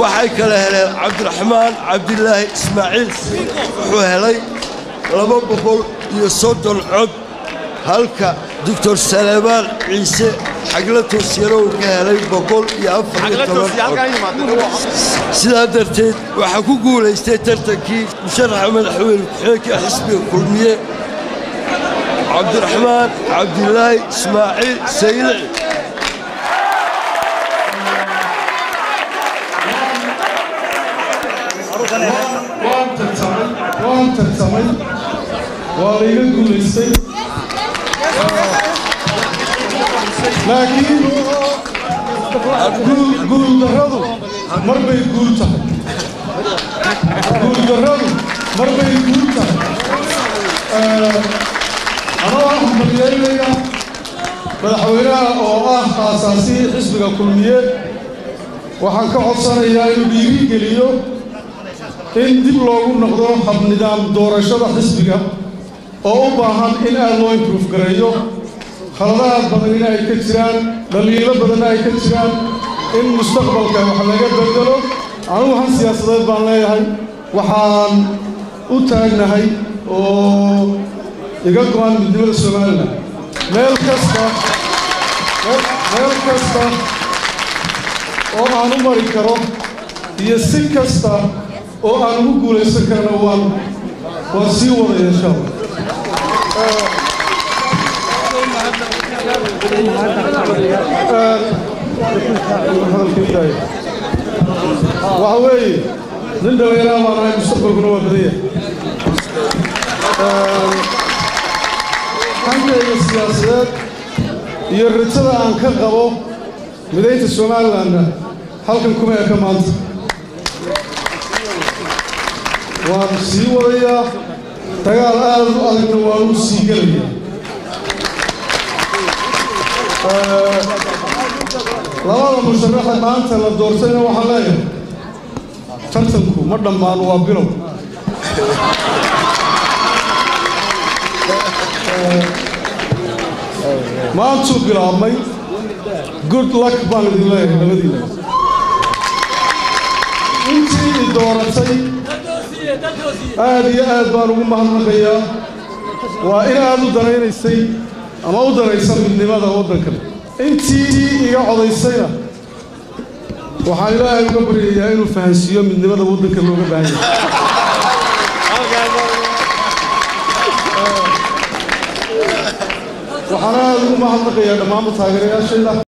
Waxay kala heleen Cabdiraxmaan Cabdilaahi Ismaaciil wuxuu helay 230 cod, halka Doctor Saleebaan Ciise Xagla Toosiyana uu ka helay 114 cod. Sidaa darteed waxaa ku guulaystay tartankii musharaxa madaxweyne ku-xigeenka xisbiga Kulmiye Cabdiraxmaan Cabdilaahi Ismaaciil Saylici. Waan tartamay, waa layga guulaystay, laakiin guuldarradu mar bay guul tahay, guuldarradu mar bay guul tahay. Anoo ah hambalyeynaya madaxweynaha oo ah aasaasihii xisbiga Kulmiye, waxaan ka codsanayaa inuu dhiiri geliyo in dib loogu noqdo habnidaam doorashada xisbiga oo u baahan in aad loo improve gareeyo, khaladaad badanina ay ka jiraan, dhaliilo badanna ay ka jiraan, in mustaqbalka wax laga bedelo. Anigu han siyaasadeed baan leeyahay, waxaan u taagnahay oo iga go'an midnimada Somalilan. Meel kasta, meel kasta oo aan u mari karo iyo si kasta oo aan ugu guulaysan karana waan sii wadaya, insha Allah. Waxa weeye nin dhallinyaraa baan ahay, mustaqbalkuna waa badan yahay. Hankayga siyaasadeed iyo rajada aan ka qabo midaynta Somalilandna halkan kuma eka maanta, waan sii wadayaa, dagaal aad u adagna waan u sii gelayaa. Labada musharaxa maanta la doortayna waxaan leeyahay tartanku ma dhammaan, waa bilow. Maantuu bilaabmay. Good luck baan idin leeyahay labadiina. Intii i dooratay aad iyo aad baan ugu mahadnaqayaa, waa in aad u danaynaysay ama u danaysa midnimada waddankan. Intii iga codaysayna waxaan Ilaahay uga baryayaa inuu fahansiiyo midnimada waddanka looga baahan yahay. Waxaan aad ugu mahadnaqayaa dhammaanba taageerayaashayda.